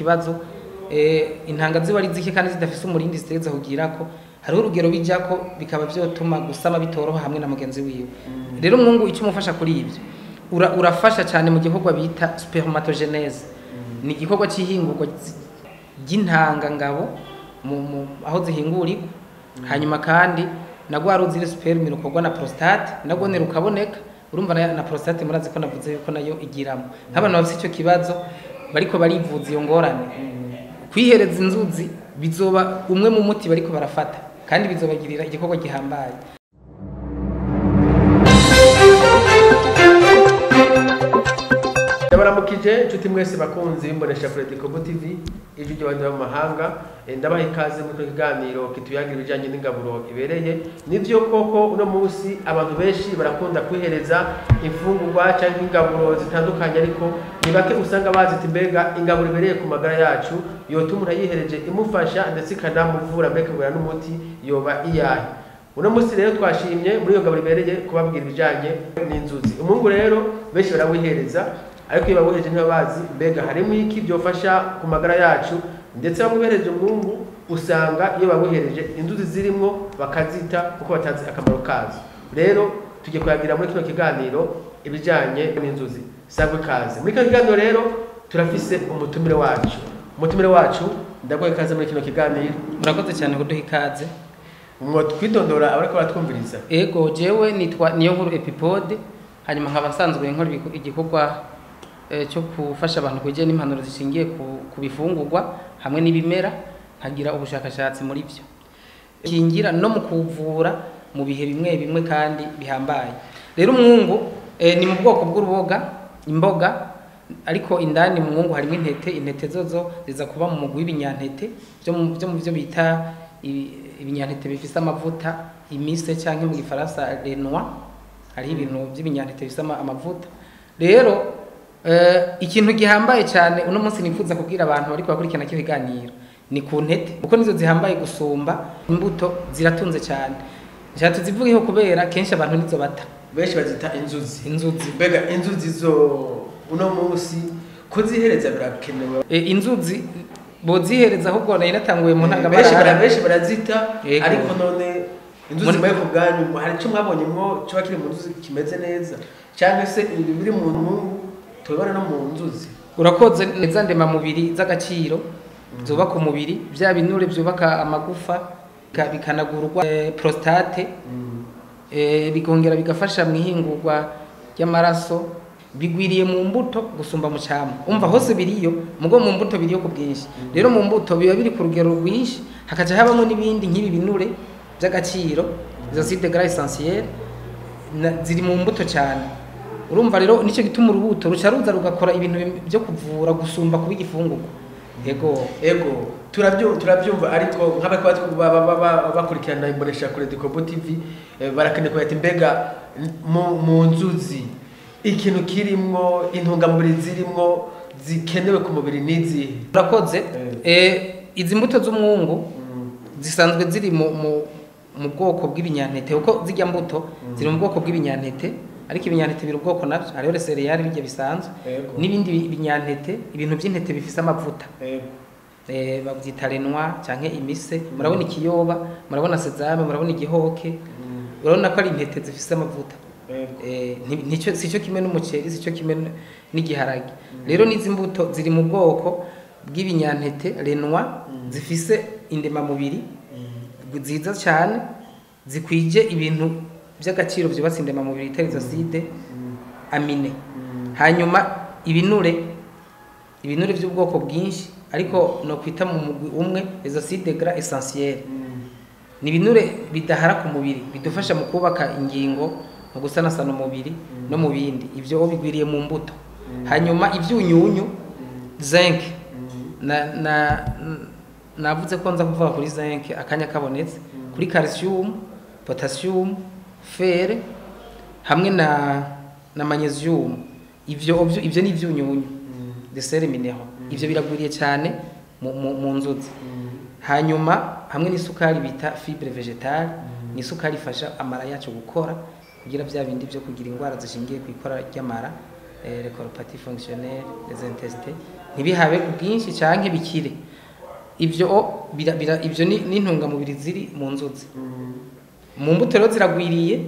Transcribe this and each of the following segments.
kibazo, intanga ziba ari zike kandi zidafise umurindi zitegereza kugirako, hariho urugero bijako bikaba vyotuma gusama bitoroha hamwe na mugenzi wiwe. Rero umwungu icyo umufasha kuri ivyo, urafasha cyane mu gikorwa bita spermatogenèse. Ni igikorwa cy'ihingurwa ry'intangangabo aho zihingurirwa. Hanyuma kandi na rwa ruzi sperme rukorwa na prostate narwo ni rukaboneka. Urumva na prostate murazi ko navuze yuko nayo igiramo. Nk'abantu bafite icyo kibazo bariko barivuza iyo ngorane, kwihereza inzuzi bizoba umwe mu muti bariko barafata, kandi bizobagirira igikorwa gihambaye. Ndabaramukije inshuti mwese bakunzi b'imbonesha kure Dikobo TV, ijwi ry'abantu bo mu mahanga. Ndabaha ikaze muri kino kiganiro kituyagira ibijanye n'ingaburo ibereye. Nivyo koko uno munsi abantu benshi barakunda kwihereza imfungurwa canke ingaburo zitandukanye, ariko ni bake usanga bazi ati mbega ingaburo ibereye ku magara yacu yotuma umuntu ayihereje imufasha ndetse ikanamuvura, mbega ikabura n'umuti, yoba iyahe? Uno munsi rero twashimye muri iyo ngaburo ibereye kubabwira ibijanye n'inzuzi. Umwungu rero benshi barawihereza, ariko iyo bawihereje ntibabazi mbega harimo iki byofasha ku magara yacu. Ndetse bamwe bihereje umwungu usanga iyo bawihereje inzuzi zirimwo bakazita kuko batazi akamaro kazo. Rero tugiye kuyagira muri kino kiganiro ibijanye n'inzuzi. Sangwe kaze muri kino kiganiro. Rero turafise umutumire wacu. Umutumire wacu, ndaguha ikaze muri kino kiganiro. Murakoze cyane kuduha ikaze. Mwo twidondora abariko baratwumviriza. Ego, jewe nitwa Niyonkuru Epipode, hanyuma nkaba nsanzwe nkora igikorwa cyo gufasha abantu kujya n'impanuro zishingiye ku bifungurwa hamwe n'ibimera, nkagira ubushakashatsi muri byo kingira no mu kuvura mu bihe bimwe bimwe kandi bihambaye. Rero umwungu ni mu bwoko bw'uruboga, imboga, ariko indani mu mwungu harimo intete. Intete zozo ziza kuba mu mugwi w'ibinyantete byo mu byo bita ibinyantete bifise amavuta, imise canke mu gifaransa les noix. Hariho ibintu by'ibinyantete bifise amavuta. Rero ikintu gihambaye cyane uno munsi nifuza kubwira abantu bariko bakurikirana kino kiganiro ni ku ntete, kuko nizo zihambaye gusumba imbuto. Ziratunze cyane. Nshaka tuzivugeho kubera kenshi abantu nizo bata. Benshi bazita inzuzi. Inzuzi. Mbega inzuzi zo uno munsi kuzihereza birakenewe? Inzuzi bozihereza, ahubwo nari natanguye mu Benshi ntangamarara. Benshi barazita. Yego. Ariko none inzuzi mwe ku bwanyu hari icyo mwabonye mwo kiba kiri mu nzuzi kimeze neza, cyangwa se ibi biri mu mwungu tubibona no mu nzuzi? Urakoze neza. Ndemamubiri z'agaciro zubaka umubiri, bya binure byubaka amagufa, bikanagurwa prostate, bikongera bigafasha mu ihingurwa ry'amaraso, bigwiriye mu mbuto gusumba mu cyamwa. Umva, hose biriyo, mugo mu mbuto biriyo ku bwinshi. Rero mu mbuto biba biri ku rugero rwinshi, hakaca habamo n'ibindi nk'ibi binure by'agaciro, izo acides gras essentiels ziri mu mbuto cyane. Urumva rero nicyo gituma urubuto ruca ruza rugakora ibintu byo kuvura gusumba kuba igifungurwa. Yego. Ego, turabyumva, ariko nk'abariko bakurikirana imbonesha kure Dikobo TV, barakeneye kumenya ati mbega mu nzuzi ikintu kirimwo, intungamubiri zirimwo zikenewe ku mubiri n'izihe? Urakoze. Izi mbuto z'umwungu zisanzwe ziri mu bwoko bw'ibinyantete, kuko zirya mbuto ziri mu bwoko bw'ibinyantete, ariko ibinyantete biri ubwoko nabyo. Hariho les céréales bijya bisanzwe n'ibindi binyantete, ibintu by'intete bifise amavuta. Babyita les noix canke imise. Murabona ikiyoba, murabona sésame, murabona igihoke, urabona ko ari intete zifise amavuta. Nticyo sico kimwe n'umuceri, sico kimwe n'igiharage. Rero n'izi mbuto ziri mu bwoko bw'ibinyantete, les noix, zifise indemamubiri nziza cyane, zikwije ibintu by'agaciro byubatse indemamubiri bita izo acides aminés. Hanyuma ibinure by'ubwoko bwinshi, ariko no kwita mu mugwi umwe izo acides gras essentiels, ni ibinure bidahara ku mubiri, bidufasha mu kubaka ingingo, mu gusanasana umubiri no mu bindi. Ibyo bigwiriye mu mbuto. Hanyuma ibyunyunyu, zinc, na navuze ko nza kuvuga kuri zinc akanya kabonetse, kuri calcium, potassium, fer hamwe na magnesium. Ivyo ni ivyunyunyu, des sels minéraux. Ivyo biragwiriye cyane mu nzuzi. Hanyuma hamwe n'isukari bita fibre végétale, ni isukari ifasha amara yacu gukora, kugira bya bindi byo kugira indwara zishingiye ku ikora ry'amara. les colopathies fonctionnelles, les intestins, ntibihabe ku bwinshi canke bikire. Ivyo ivyo ni intungamubiri ziri mu nzuzi. Mu mbuto rero ziragwiriye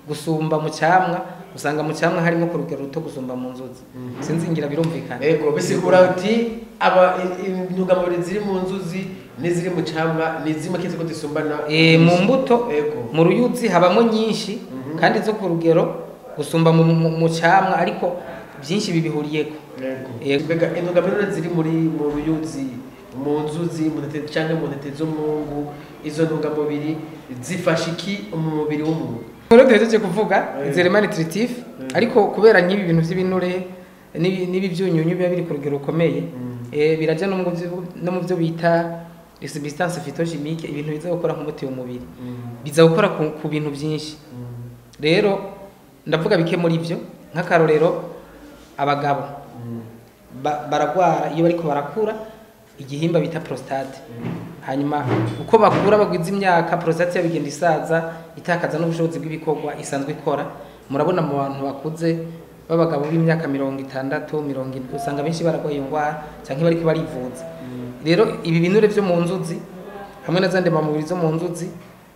gusumba mu camwa, usanga mu camwa harimo ku rugero ruto gusumba mu nzuzi. Sinzi ngira birumvikana. Ego, bisigura uti aba intungamubiri ziri mu nzuzi n'iziri mu camwa ni zimwe kizi ko zisumbana. Mu mbuto, Ego. mu ruyuzi habamo nyinshi kandi zo ku rugero gusumba mu camwa, ariko byinshi bibihuriyeko. Ego. Yego. Mbega intungamubiri ziri mu ruyuzi, mu nzuzi, mu ntete canke mu ntete z'umwungu, izo ntungamubiri zifasha iki mu mubiri w'umuntu? Rero duhejeje kuvuga izo éléments nutritifs, ariko kubera nk'ibi bintu by'ibinure n'ibi byunyunyu biba biri ku rugero rukomeye, biraja no mu byo bita les substances phytochimiques, ibintu biza gukora nk'umuti w'umubiri, biza gukora ku bintu byinshi. Rero ndavuga bike muri byo. Nk'akarorero, abagabo baragwara iyo bariko barakura igihimba bita prostate. Hanyuma uko bakura bagwiza imyaka, prostate yabo igenda isaza, itakaza n'ubushobozi bw'ibikorwa isanzwe ikora. Murabona mu bantu bakuze b'abagabo b'imyaka 60, 70, usanga benshi baragwaye iyo ndwara canke bariko barivuza. Rero ibi binure vyo mu nzuzi hamwe na za ndemamubiri zo mu nzuzi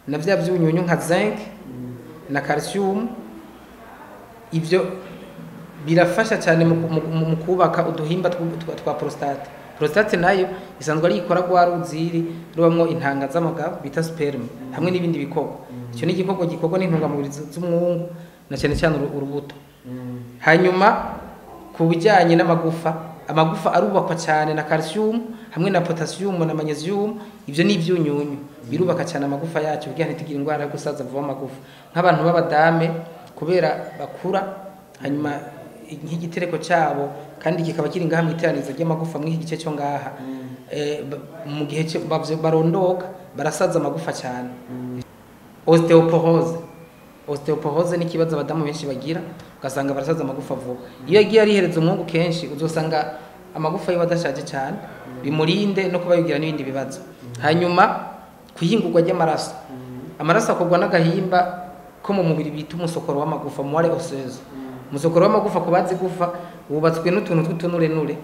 na vya vyunyunyu nka zinc na calcium, ivyo birafasha cyane mu kubaka uduhimba twa prostate. Prostate nayo isanzwe ari ikora rwa ruziri rubamwo intanga z'amagabo bita sperme hamwe n'ibindi bikorwa. Icyo ni igikorwa gikorwa n'intungamubiri z'umwungu na cyane cyane urubuto. Hanyuma ku bijyanye n'amagufa, amagufa arubakwa cyane na calcium hamwe na potassium na magnesium. Ibyo ni ibyunyunyu birubaka cyane amagufa yacu kugira ntitugire indwara yo gusaza vuba amagufa. Nk'abantu b'abadame, kubera bakura, hanyuma nk'igitereko cyabo kandi kikaba kiri ngaha mu iteranirizo ry'amagufa mw'iki gice cyo ngaha, mu gihe barondoka barasaza amagufa cyane. Ostéoporose. Ostéoporose ni ikibazo abadamu benshi bagira, ugasanga barasaza amagufa vuba. Iyo yagiye arihereza umwungu kenshi, uzosanga amagufa yiwe adashaje cyane, bimurinde no kuba yogira n'ibindi bibazo. Hanyuma kuyingurwa ry'amaraso, amaraso akorwa n'agahimba ko mu mubiri bita umusokoro w'amagufa, moelle osseuse. Umusokoro w'amagufa, ku bazi gufa, wubatswe n'utuntu tw'utunurenure.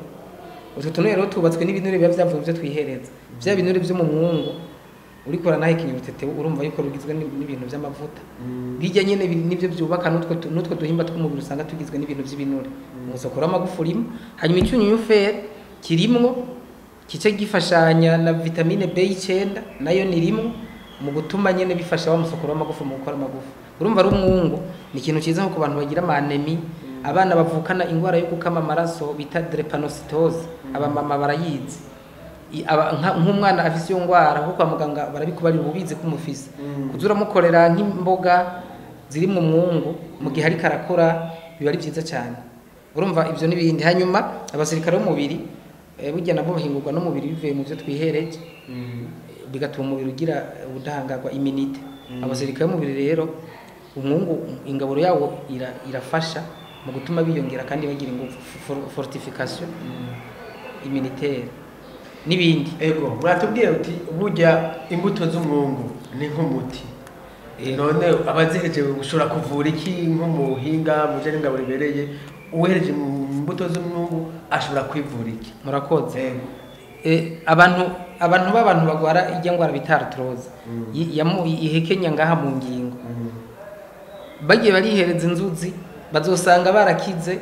Utwo tunure rero tubatswe n'ibinure biba vyavuye byo twihereza, vya binure vyo mu mwungu. Uriko uranahekenya urutete, urumva yuko rugizwe n'ibintu vy'amavuta bijya nyene, nivyo vyubaka n'utwo duhimba tw'umubiri usanga tugizwe n'ibintu vy'ibinure. Umusokoro w'amagufa urimo. Hanyuma icyunyunyu fer kirimwo, kice gifashanya na vitamine B9, nayo nirimwo mu gutuma nyene bifasha wa musokoro w'amagufa mu gukora amagufa. Urumva ari umwungu ni ikintu cyiza nko ku bantu bagira ama anémie, abana bavukana ingwara yo gukama amaraso bita drépanocytose, abamama barayizi. Nk'umwana afise iyo ngwara, kuko kwa muganga barabikubarira, ububizi ko umufise, kuza uramukorera nk'imboga ziri mu mwungu mu gihe ariko arakora, biba ari byiza cyane. Urumva ibyo n'ibindi. Hanyuma abasirikare b'umubiri, burya nabo bahingurwa n'umubiri bivuye mu byo twihereje, bigatuma umubiri ugira ubudahangarwa, immunité. Abasirikare b'umubiri rero, umwungu ingaburo yawo irafasha mu gutuma biyongera kandi bagira ingufu, fortification immunitaire n'ibindi. Ego, mwatubwiye uti burya imbuto z'umwungu ni nk'umuti. None abaziheje ushobora kuvura iki nk'umuhinga mu bijanye n'ingaburo ibereye? Uwehereje mu mbuto z'umwungu ashobora kwivura iki? Murakoze. Ego. Abantu b'abantu bagwara ijya ngwara bita arthrose, ihekenya ngaha mu ngingo, bagiye barihereza inzuzi, bazosanga barakize,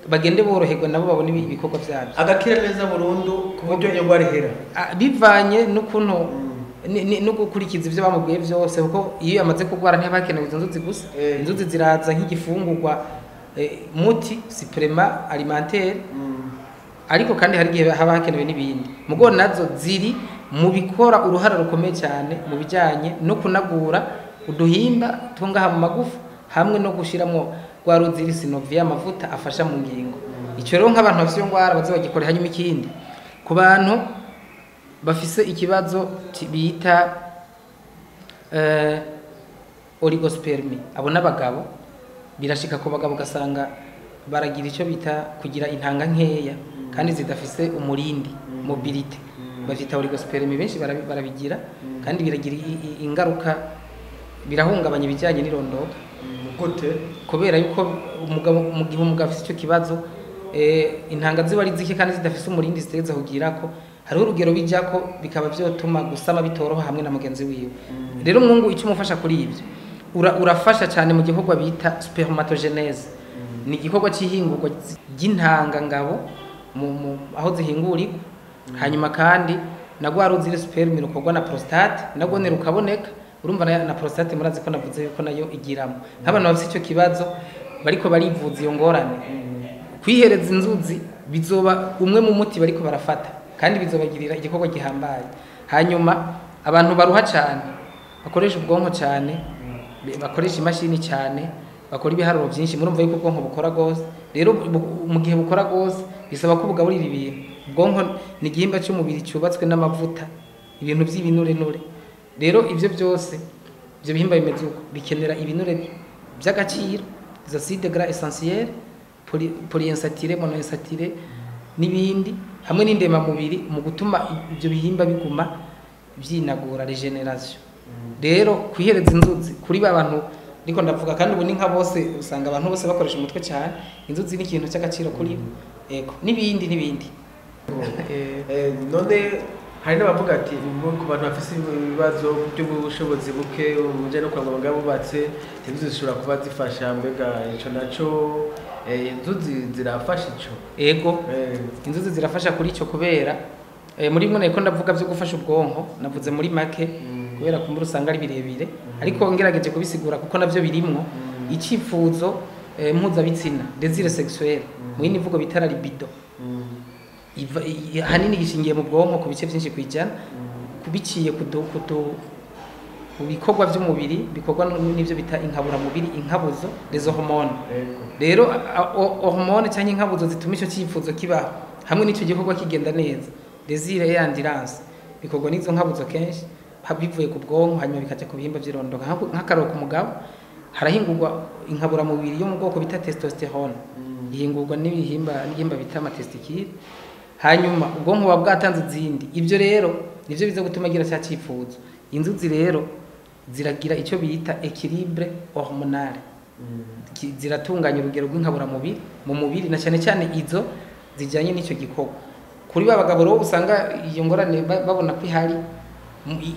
bagende boroherwa, nabo babone ibikorwa byabyo. Agakira neza burundu ku buryo iyo ngwara ihera? Ah, bivanye n'ukuntu no gukurikiza ibyo bamubwiye byose, kuko iyo yamaze kurwara ntihaba hakenewe izo nzuzi gusa. Inzuzi ziraza nk'igifungurwa, muti, supplément alimentaire, ariko kandi hari igihe haba hakenewe n'ibindi. Mugo nazo ziri mu bikora uruhara rukomeye cyane mu bijyanye no kunagura uduhimba two ngaha mu magufa hamwe no gushiramwo rwa ruziri synovia, amavuta afasha mu ngingo. Icyo rero nk'abantu bafite iyo ndwara baze bagikora. Hanyuma ikindi, ku bantu bafise ikibazo bita oligospermie, abo n'abagabo, birashika ku bagabo ugasanga baragira icyo bita kugira intanga nkeya kandi zidafise umurindi, mobilité, bavyita oligospermie. Benshi barabigira kandi biragira ingaruka, birahungabanya ibijyanye n'irondoka. Gute? Kubera yuko umugabo, mu gihe umugabo afite icyo kibazo, intanga ziba ari zike kandi zidafise umurindi zitegereza kugirako, hariho urugero bijako bikaba vyotuma gusama bitoroha hamwe na mugenzi wiwe. Rero umwungu icyo umufasha kuri ivyo, urafasha cyane mu gikorwa bita spermatogenèse. Ni igikorwa cy'ihingurwa ry'intangangabo aho zihingurirwa. Hanyuma kandi na rwa ruzi sperme rukorwa na prostate narwo ni rukaboneka. Urumva na prostate murazi ko navuze yuko nayo igiramo. Nk'abantu bafite icyo kibazo bariko barivuza iyo ngorane, kwihereza inzuzi bizoba umwe mu muti bariko barafata, kandi bizobagirira igikorwa gihambaye. Hanyuma abantu baruha cyane, bakoresha ubwonko cyane, bakoresha imashini cyane, bakora ibiharuro byinshi, murumva yuko ubwonko bukora gose. Rero mu gihe bukora gose bisaba ko bugaburira ibintu. Ubwonko ni igihimba cy'umubiri cyubatswe n'amavuta, ibintu by'ibinurenure. Rero ivyo byose, ivyo bihimba bimeze uko, bikenera ibinure by'agaciro, izo acides gras essentiels, polyinsaturé, monoinsaturé n'ibindi, hamwe n'indemamubiri mu gutuma ibyo bihimba biguma byinagura, régénération. Rero kwihereza inzuzi kuri ba bantu ndiko ndavuga, kandi ubu ni nka bose, usanga abantu bose bakoresha umutwe cyane, inzuzi ni ikintu cy'agaciro kuri bo. Ego, n'ibindi n'ibindi. None hari n'abavuga ati ku bantu bafise ibibazo by'ubushobozi buke mu bijyanye no kurangwa amagara bubatse, inzuzi zishobora kuba zifasha. Mbega ico naco, inzuzi zirafasha ico? Ego. Inzuzi zirafasha kuri icyo, kubera muri bimwe nariko ndavuga byo gufasha ubwonko, navuze muri make, kubera kumbura usanga ari birebire, ariko ngerageje kubisigura kuko navyo birimwo. Icyifuzo mpuzabitsina, désir sexuel, mu yindi mvugo bita la libido, hanini gishingiye mu bwonko ku bice byinshi kwijana, kubiciye ku bikorwa by'umubiri bikorwa n'ivyo bita inkaburamubiri, inkabuzo, les hormones. Rero hormone cyangwa inkabuzo zituma icyo cyifuzo kibaho hamwe n'icyo gikorwa kigenda neza, désir et endurance, bikorwa n'izo nkabuzo kenshi bivuye ku bwonko, hanyuma bikaja ku bihimba by'irondoka. Nk'akaroro, ku mugabo harahingurwa inkaburamubiri yo mu bwoko bita testostérone, ihingurwa n'ibihimba bita ama testicules. Hanyuma ubwonko buba bwatanze izindi. Ibyo rero nivyo biza gutuma agira cya cyifuzo. Inzuzi rero ziragira icyo bita équilibre hormonal. Ziratunganya urugero rw'inkaburamubiri mu mubiri, na cyane cyane izo zijyanye n'icyo gikorwa. Kuri ba bagabo rero usanga iyo ngorane babona ko ihari,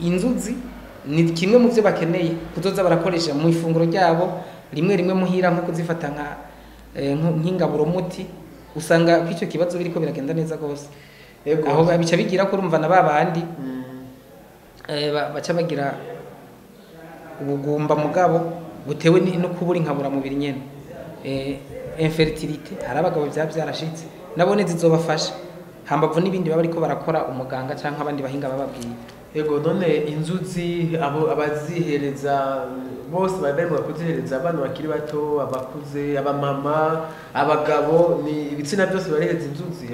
inzuzi ni kimwe mu byo bakeneye kuzoza barakoresha mu ifunguro ryabo rimwe rimwe muhira, nko kuzifata nka nk'ingaburomuti. Usanga ko icyo kibazo biriko biragenda neza rwose. Aho bica bigira ko urumva na ba bandi baca bagira ubugumba, mugabo butewe no kubura inkaburamubiri nyene, infertilité. Hari abagabo byaba byarashitse, nabone zizobafasha hambavu n'ibindi baba bariko barakora, umuganga canke abandi bahinga bababwiye. Ego, none inzuzi abo abazihereza bose babemerwa kuzihereza? Abana bakiri bato, abakuze, abamama, abagabo, ni ibitsina byose barihereza inzuzi?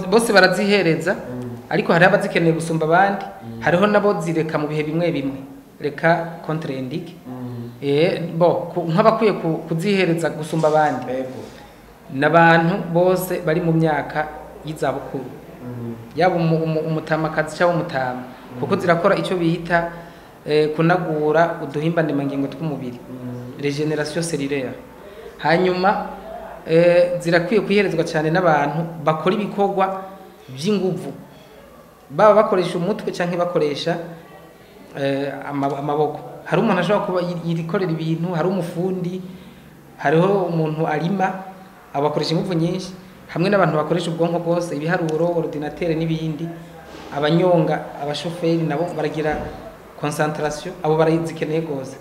Bose barazihereza, ariko hariho abazikeneye gusumba abandi. Hariho nabo zireka mu bihe bimwe bimwe, reka contre-indiqué. Bo nk'abakwiye kuzihereza gusumba abandi n'abantu bose bari mu myaka y'izabukuru, yaba umutamakazi cyangwa umutama, kuko zirakora icyo bita kunagura uduhimba ndemangingo tw'umubiri, régénération cellulaire. Hanyuma zirakwiye kwiherezwa cyane n'abantu bakora ibikorwa by'inguvu, baba bakoresha umutwe cyangwa bakoresha amaboko. Hari umuntu ashobora kuba yikorera ibintu, hari umufundi, hariho umuntu arima, abo bakoresha inguvu nyinshi, hamwe n'abantu bakoresha ubwonko bwose, ibiharuro, ordinateur n'ibindi, abanyonga, abashoferi nabo baragira concentration, abo barazikeneye rwose.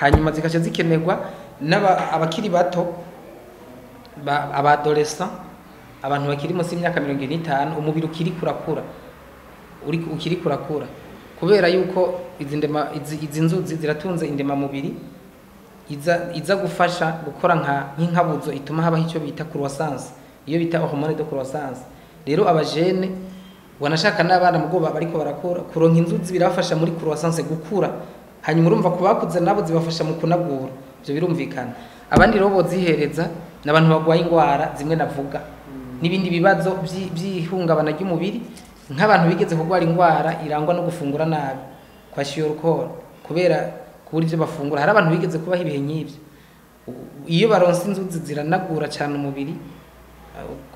Hanyuma zikaca zikenerwa n'aba abakiri bato, aba adolescent, abantu bakiri munsi y'imyaka 75, umubiri ukiri kurakura, uri ukiri kurakura, kubera yuko izi ndema izi nzuzi ziratunze indemamubiri iza gufasha gukora nk'inkabuzo ituma habaho icyo bita croissance, iyo bita hormone de croissance. Rero abajene wanashaka n'abana mugo bariko barakura, kuronka inzuzi birafasha muri croissance, gukura. Hanyuma urumva ku bakuze nabo zibafasha mu kunagura, ibyo birumvikana. Abandi rero bozihereza n'abantu bagwaye ingwara zimwe navuga n'ibindi bibazo by'ihungabana ry'umubiri, nk'abantu bigeze kurwara ingwara irangwa no gufungura nabi, kwashiorkor, kubera kubura ibyo bafungura. Hari abantu bigeze kubaho ibihe nk'ibyo. Iyo baronse inzuzi ziranagura cyane umubiri,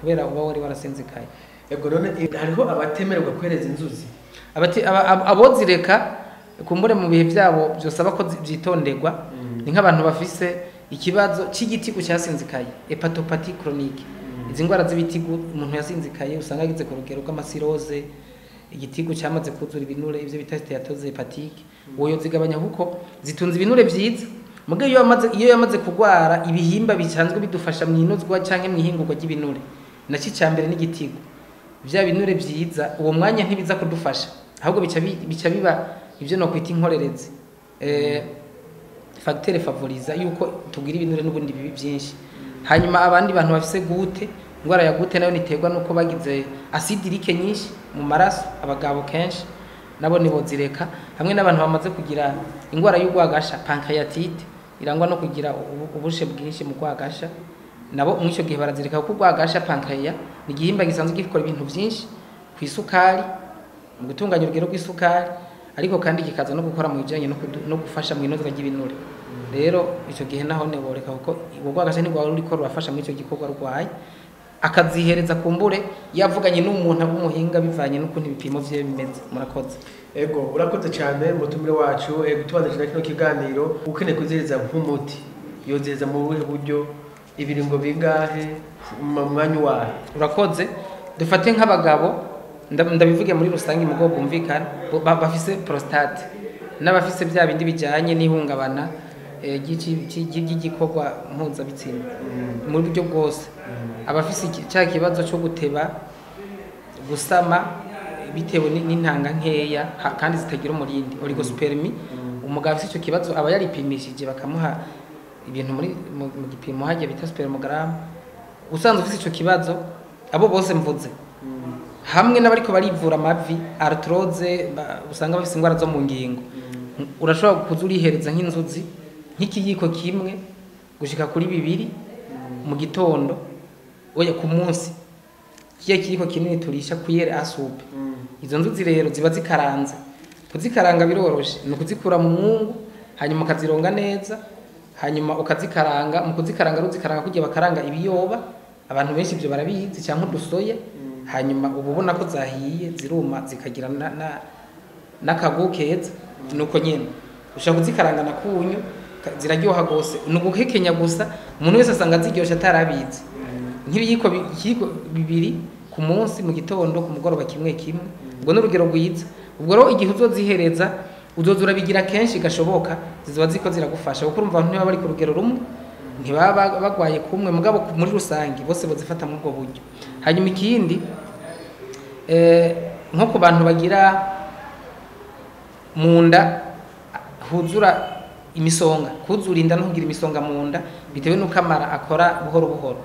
kubera uba wari warasinzikaye. Ego, none hariho abatemererwa kwereza inzuzi? Abozireka kumbure mu bihe byabo byosaba ko byitonderwa, ni nk'abantu bafise ikibazo c'igitigu cyasinzikaye, hépatopathie chronique. Izi ndwara z'ibitigu umuntu yasinzikaye usanga ageze ku rugero rw'ama cirrhose, igitigu cyamaze kuzura ibinure, ivyo bita stéatose hépatique, woyo zigabanya kuko zitunze ibinure vyiza. Muga iyo yamaze kugwara ibihimba bisanzwe bidufasha mu inozwa canke mu ihingurwa ry'ibinure, naci ca mbere n'igitigu, vya binure vyiza uwo mwanya ntibiza kudufasha, ahubwo bica biba ivyo no kwita inkorerezi, facteur favorisant yuko tugira ibinure n'ubundi bibi byinshi. Hanyuma abandi bantu bafise goutte, ingwara ya goutte nayo niterwa nuko bagize acide urique nyinshi mu maraso, abagabo kenshi nabo nibo zireka, hamwe n'abantu bamaze kugira ingwara y'urwagasha, pancréatite, irangwa no kugira ubushe bwinshi mu rwagasha, nabo muri icyo gihe barazireka, kuko urwagasha, pancréas, ni igihimba gisanzwe gikora ibintu byinshi ku isukari, mu gutunganya urugero rw'isukari, ariko kandi kikaza no gukora mu bijyanye no gufasha mu inozwa ry'ibinure. Rero icyo gihe naho ntiboreka, kuko urwagasha ntirwaba ruriko rurafasha muri icyo gikorwa rwaye. Akazihereza kumbure yavuganye n'umuntu w'umuhinga, bivanye n'ukuntu ibipimo vyiwe bimeze. Murakoze. Ego, urakoze cyane mutumire wacu. Ego, tubandanije na kino kiganiro, ukeneye kuziheza nk'umuti yoziheza mu buhe buryo, ibiringo bingahe, mu mwanya wahe? Urakoze. Dufate nk'abagabo, ndabivuge muri rusange mu bwoko bwumvikana, bafise prostate n'abafise bya bindi bijyanye n'ihungabana ry'igikorwa mpuzabitsina mu buryo bwose, abafise cya kibazo cyo guteba gusama bitewe n'intanga nkeya kandi zitagira umurindi, oligospermie. Umugabo afise icyo kibazo aba yaripimishije bakamuha ibintu muri mu gipimo hajya bita spermogramme. Usanzwe ufise ico kibazo, abo bose mvuze hamwe n'abariko barivura amavi, arthrose, usanga bafise ingwara zo mu ngingo, urashobora kuza urihereza nk'inzuzi nk'ikiyiko kimwe gushika kuri bibiri mu gitondo, oya, ku munsi, kiya kiyiko kinini turisha, cuillère à soupe. Izo nzuzi rero ziba zikaranze. Kuzikaranga biroroshe, ni ukuzikura mu mwungu, hanyuma ukazironga neza, hanyuma ukazikaranga. Mu kuzikaranga ruzikaranga kugira bakaranga ibiyoba, abantu benshi ibyo barabizi, cyangwa udusoya. Hanyuma uba ubona ko zahiye, ziruma, zikagira n'akagu keza. Nuko nyene ushobora kuzikaranga na kunyu, ziraryoha gose, ni uguhekenya gusa. Umuntu wese asanga ziryoshe atarabizi. Nk'ibiyiko ikiyiko bibiri ku munsi, mu gitondo, ku mugoroba kimwe kimwe. Ubwo ni urugero rwiza. Ubwo rero igihe uzozihereza, uzoza urabigira kenshi gashoboka, zizoba ziko ziragufasha, kuko urumva abantu ntibaba bari ku rugero rumwe, ntibaba bagwaye kumwe, mugabo muri rusange bose bozifata muri ubwo buryo. Hanyuma ikindi, nko ku bantu bagira mu nda huzura imisonga, kuzura inda no kugira imisonga mu nda bitewe n'uko amara akora buhoro buhoro,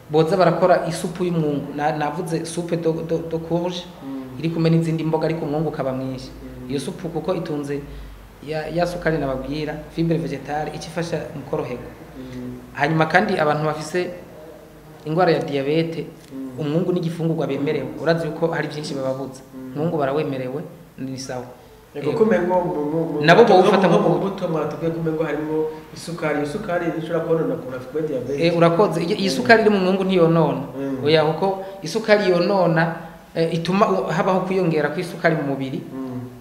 boza barakora isupu y'umwungu. Navuze soupe de courge iri kumwe n'izindi mboga, ariko umwungu ukaba mwinshi. Iyo supu kuko itunze ya sukari nababwira, fibre végétale, icyo ifasha mu koroherwa. Hanyuma kandi abantu bafise ingwara ya diabète, umwungu n'igifungurwa bemerewe. Urazi yuko hari byinshi bababuza, umwungu barawemerewe, ni sawa. Ego, kumengo Nabo bawufata nko nko mu mbuto mwatubwiye kumengo harimo isukari. Iyo sukari ishobora konona ku muntu afite diabète? Urakoze. Iyi sukari iri mu mwungu ntiyonona. Oya, kuko isukari yonona, ituma habaho kwiyongera kw'isukari mu mubiri,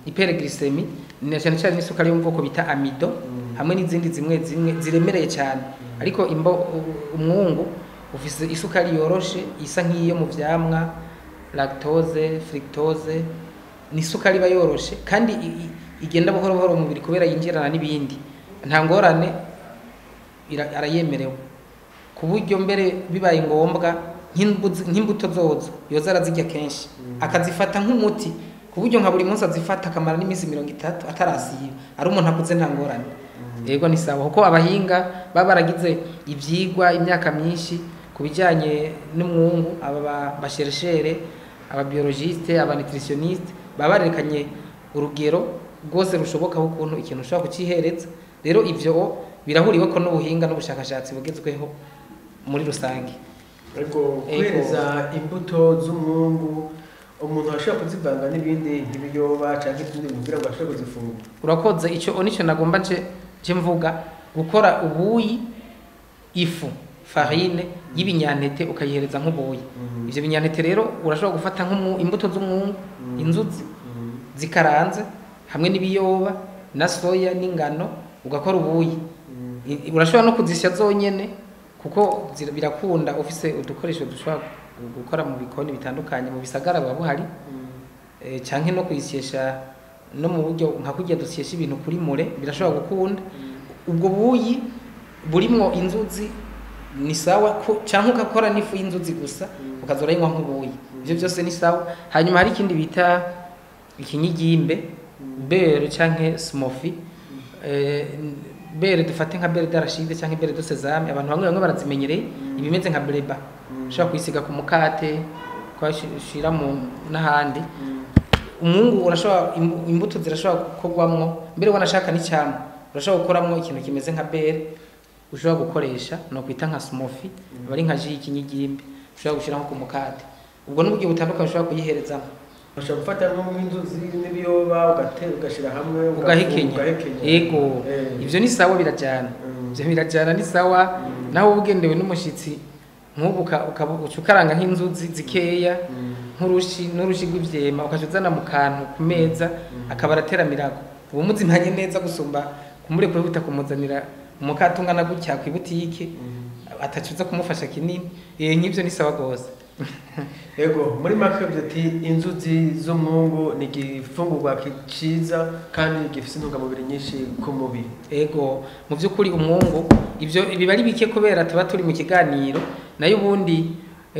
hyperglycémie, na cyane cyane n'isukari yo mu bwoko bita amidon, hamwe n'izindi zimwe zimwe ziremereye cyane. Ariko umwungu ufise isukari yoroshe, isa nk'iyo mu vyamwa, lactose, fructose, ni isukari iba yoroshe kandi igenda buhoro buhoro mu mubiri kubera yinjirana n'ibindi. Nta ngorane, arayemerewe, ku buryo mbere bibaye ngombwa nk'imbuto zozo yoza arazirya kenshi, akazifata nk'umuti, ku buryo nka buri munsi azifata akamara n'iminsi 30 atarasiba, ari umuntu akuze, nta ngorane. Yego, ni sawa, kuko abahinga baba baragize ivyigwa imyaka myinshi ku bijyanye n'umwungu, aba ba chercheurs, aba biologistes, aba nutritionnistes, baba barerekanye urugero rwose rushoboka ukuntu ikintu ushobora kucihereza. Rero ivyo birahuriweko n'ubuhinga n'ubushakashatsi bugezweho muri rusange. Ego. Ego. Guhereza imbuto z'umwungu, umuntu ashobora kuzivanga n'ibindi nk'ibiyoba canke ibindi bintu kugira ngo ashobore kuzifungura? Urakoze. Icyo nicyo nagomba nce mvuga, gukora ubuyi. ifu farine y'ibinyantete ukayihereza nk'ubuyi. Ivyo binyantete rero urashobora gufata imbuto z'umwungu, inzuzi zikaranze hamwe n'ibiyoba na soya n'ingano ugakora ubuyi. Urashobora no kuzisya zonyene kuko birakunda ufise udukoresho dushobora gukora mu bikoni bitandukanye mu bisagara buba buhari, canke no kuyisyesha no mu buryo nka kurya dusyesha ibintu kuri mure birashobora gukunda. Ubwo buyi burimwo inzuzi ni sawa ko canke ugakora n'ifu y'inzuzi gusa ukaza urayinywa nk'ubuyi, ivyo byose ni sawa. Hanyuma hari ikindi bita ikinyigimbe, beurre canke smoothie. Beurre dufate nka beurre d'arachide canke beurre de sésame, abantu bamwe bamwe barazimenyereye, ibimeze nka breba ushobora kuyisiga ku mukate, kwashira mu n'ahandi. Umwungu urashobora, imbuto zirashobora gukorwamwo, mbere wanashaka n'icyamwa urashobora gukoramwo ikintu kimeze nka beurre ushobora gukoresha no kwita nka smoothie, aba ari nka jus y'ikinyigimbe ushobora gushira nko ku mukate. Ubwo n'uburyo butandukanye ushobora kuyiherezamo. Ushobora gufata nk'inzuzi n'ibiyoba ugashira hamwe ugahekenya. Yego, ivyo ni sawa, birajana. Ivyo birajana ni sawa. Naho ubugendewe n'umushitsi nk'ubu uca ukaranga nk'inzuzi zikeya, nk'urushi n'urushi rw'ivyema ukaca uzana mu kantu ku meza, akaba arateramirako. Uba umuzimanye neza gusumba kumurekura wihuta kumuzanira umukate ungana gutya kw'ibutike, atacuza kumufasha kinini. Nk'ivyo ni sawa gose. Ego, muri make ati inzuzi z'umwungu ni igifungurwa ciza kandi gifise intungamubiri nyinshi ku mubiri. Ego, mu vy'ukuri umwungu ivyo biba ari bike kubera tuba turi mu kiganiro, nayo ubundi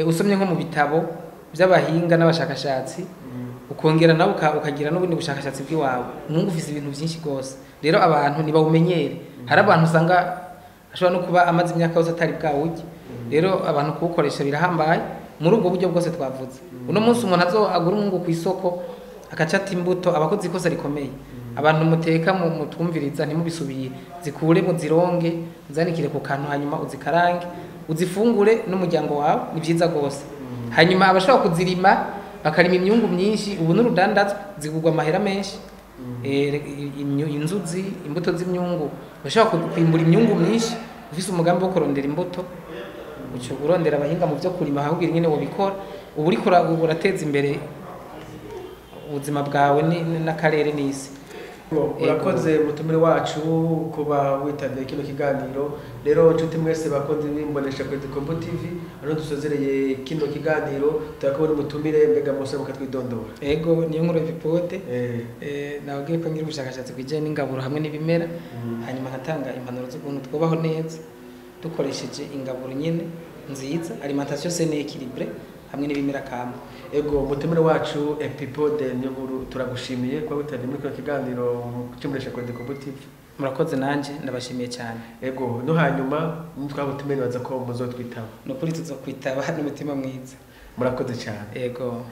usomye nko mu bitabo by'abahinga n'abashakashatsi, ukongera nawe ukagira n'ubundi bushakashatsi bw'iwawe, umwungu ufise ibintu byinshi gose. Rero abantu ntibawumenyere. Hari abantu usanga ashobora no kuba amaze imyaka yose atari bwawurye. Rero abantu kuwukoresha birahambaye muri ubwo buryo bwose twavuze. Uno munsi umuntu azo agura umwungu ku isoko agaca ata imbuto, aba akoze ikosa rikomeye. Abantu muteka mutwumviriza ntimubisubire, zikure muzironge, uzanikire ku kantu, hanyuma uzikarange, uzifungure n'umuryango wawe, ni vyiza gose. Hanyuma abashobora kuzirima bakarima imyungu myinshi, ubu n'urudandazwa zigurwa amahera menshi. Inzuzi, imbuto z'imyungu, bashobora kwimbura imyungu myinshi. Ufise umugambi wo kurondera imbuto, uca urondera abahinga mu vyo kurima ahubwo nyene wobikora, ubu uriko urateza imbere ubuzima bwawe n'akarere n'isi. Urakoze mutumire wacu kuba witabiriye kino kiganiro. Rero nshuti mwese bakunzi b'Imbonesha kuri Kombo TV, hano dusozereye kino kiganiro, turakubona umutumire mbega mose mukatwidondora. Ego, niyo nkuru Epipode. Nababwiye ko ngira ubushakashatsi bwijanye n'ingaburo hamwe n'ibimera, hanyuma nkatanga impanuro z'ukuntu twubaho neza dukoresheje ingaburo nyene nziza, alimentation saine et équilibrée hamwe n'ibimera kama. Ego, mutumire wacu Epipode niyo nkuru, turagushimiye kuba witabiriye muri kino kiganiro cy'Imbonesha kuri Kombo TV. Murakoze, nanje ndabashimiye cyane. Ego, no hanyuma nitwabutumire baza ko muzotwitaba. Nukuri tuzokwitaba n'umutima mwiza. Murakoze cyane. Ego.